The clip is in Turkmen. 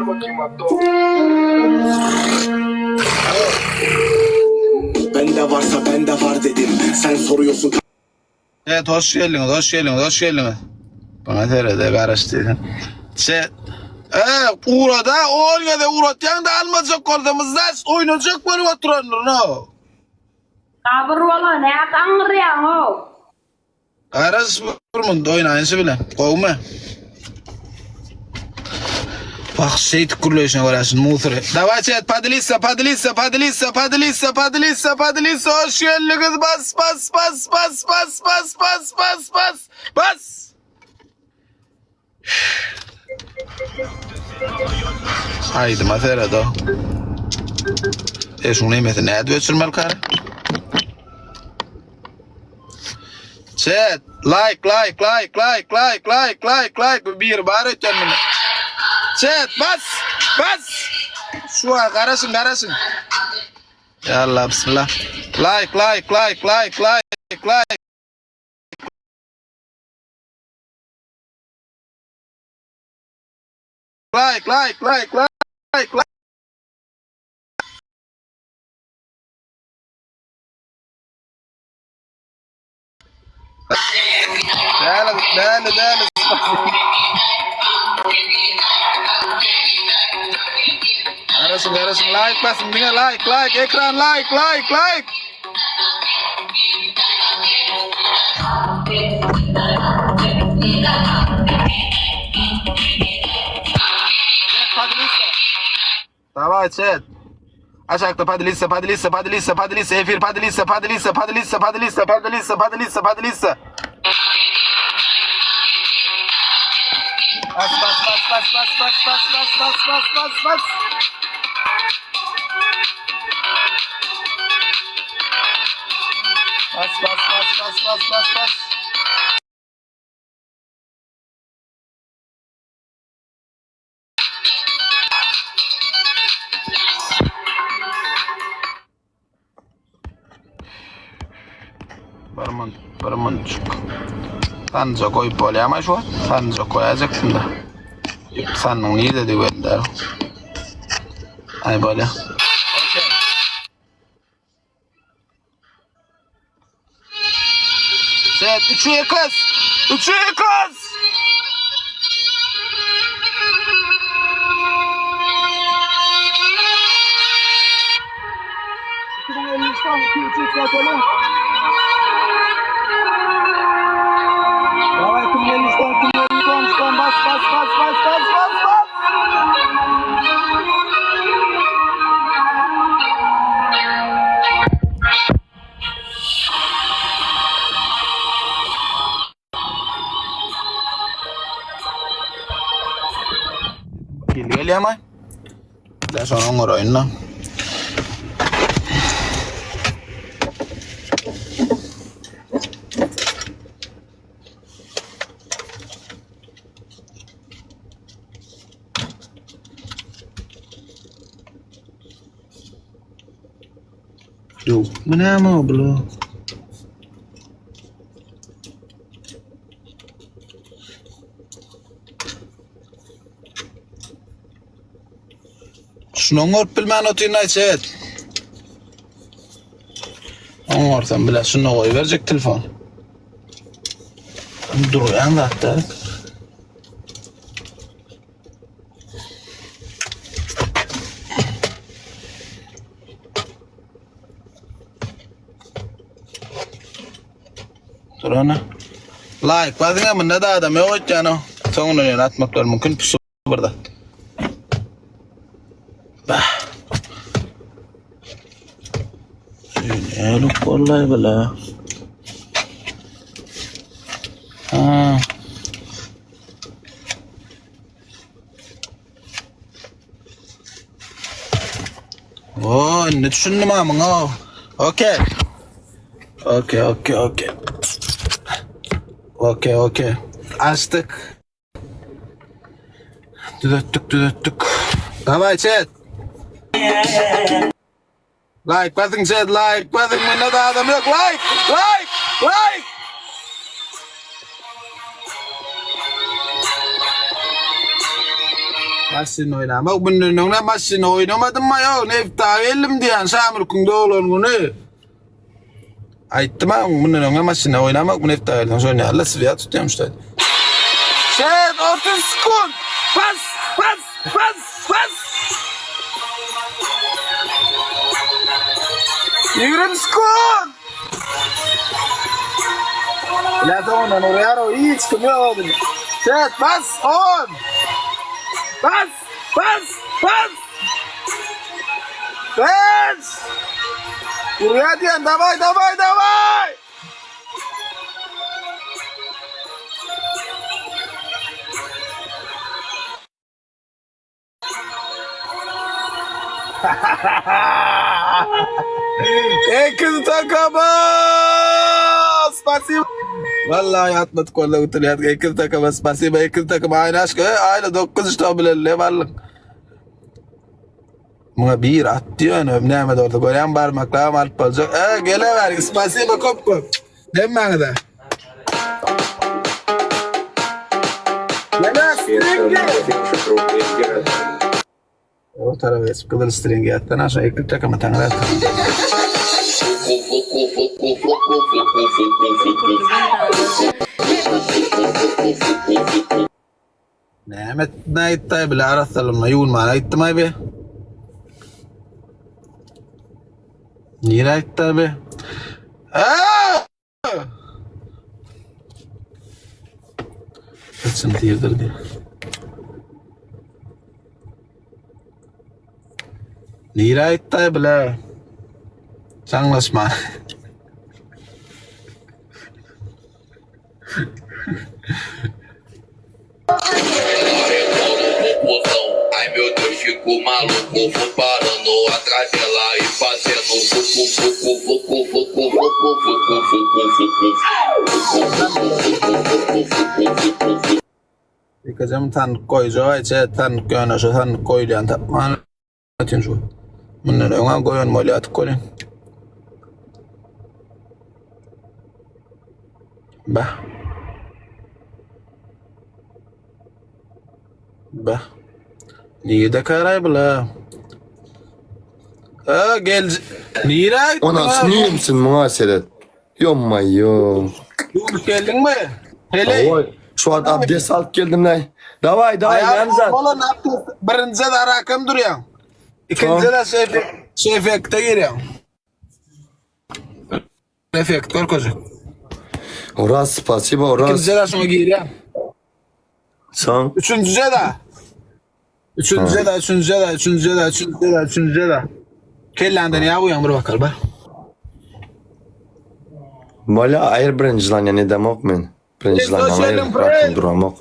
Ver bakayım Abdo. Bende varsa bende var dedim. Sen soruyorsun Evet hoş geldiňiz, hoş geldiňiz, hoş geldiňiz. Bana serede garaş diýdim. Çe E, ugrada, on gezek ugratýaň da almajak bolsamyz da oýnajak bolup oturandyr, no. Gabyr bola nä gaňyrýaň-ow? Garaz bir munda oýnaýynşy bilen. Gowmy? Bak şeýdip gürleýşine görä şuny musury. Daway chat podelиться, podelиться, podelиться, podelиться, podelиться, podelиться. Hoş geldiňiz. Bas, bas, bas, bas, bas, bas, bas, bas, bas, bas. Aýdyma seret o. E şuň nemesi nädip öçürmeli kara? Chat, like, like, like, like, like, like, like, like. Bu biri bar öten muny. Chat, bas, bas. Şu an garaşyň, garaşyň. Ya Allah, bismillah. Like, like, like, like, like, like. Like, like, like, like, like. Däli, däli, däli. Garaşyň, garaşyň, like basyň, diňe like, like, ekran like, like, like. Daway chat. Aşakda podelitsa, podelitsa, podelitsa, podelitsa, efir, podelitsa, podelitsa, podelitsa, podelitsa, podelitsa, podelitsa, podelitsa. Bas bas bas bas bas bas bas bas bas bas bas bas. Bas bas bas bas bas bas bas. Bir mun, bir munçuk. Sanjak goýup bolýarmy şu wagt? Sanjak goýajakdym-da. Sanyň nirede düweldi? Aý bolýar. Okey. Set 3 kız. 3 kız. Bas bas bas bas bas bas bas. Geldi gelýärmi? Ben şony oňaraýyn-da. Ýok, bu näme bula? Şunu oňaryp bilmän otyryn aýçet. Oňarsam bile şunu goýberjek telefon. Durýan zatlar. Dur ana. Like basyň munda da adam ýok öýtýän o. Soňundan ýene atmaklary mümkin pusu bir zat. Bah. Nälik bollaý bula. Ha. O, indi düşündim ha muňa. Okey. Okey, okey, okey. Okey, okey. Açdyk. Düzetdik, düzetdik. Daway chat. Like basyň chat, like basyň. Munda da adam ýok. Like, like, like. Maşyn oýnamak. Bundan öňe maşyn oýnamadym ma ýok. Nefta geldim diýen Şamürküň doglan güni. Aýtdym ha, bundan öňe maşyn oýnamak, bu nefta geldim. Şony ýaly swiýa tutýam şeýle. Şet 30 sekund. Bas, bas, bas, bas. 20 sekund. La soňundan urýar o hiç kim ýok indi. Set bas on. Bas bas bas. Bas. Urýar diýen daway daway daway. Ekiz takama! Spasibo. Vallahi atmadyk vallahi utanýardyk. Ekiz takama spasibo. Ekiz takama aýna aşk. Aýna 9 şto bilen ne barlyk. Muňa bir at diýen näme bolsa görýän barmaklarym alyp boljak. E, gelewer. Spasibo köp köp. Hemmäňize. Gele stringi. O tarafa geçip gyzyl stringi ýatdan aşa ekip takama taňra. Näme näýtdi bile arassalama ýuwunmana gitdim-aý be. Nirä gitdi be? Aa! Saçyny tirdirdi. Nirä gitdi bile? Jaňlaşma. Ýekejem sandyk goýjak aýça sandyk ýöne şu sandyk goýulýan tapman otyryn şu. Mundan öňem goýan bolýardyk welin. Bah. Bah. Nirede karaý bula? Ha gel. Nirä gitdiň? Ondan niyimsin muňa seret. Ýo-maýo. Ýuwup geldiňmi? Heleý. Oý, şu wagt abdest alyp geldim laý. Daway, daway, näme zat? Bolan abdest birinji darakam durýaň. Ikinji de şeýfe, şeýfekde girýäň. Efekt görkezjek. Oraz, spasibo, Oraz. Ikinji de şoňa girýäň. Soň Üçünji de. Üçünji de, üçünji de, üçünji de, üçünji de, üçünji de. Kelläňden ýag guýaň bir bakalım bar. Wala aýyr birinji lan ýa nedemok men. Birinji lan aýyr, duramok.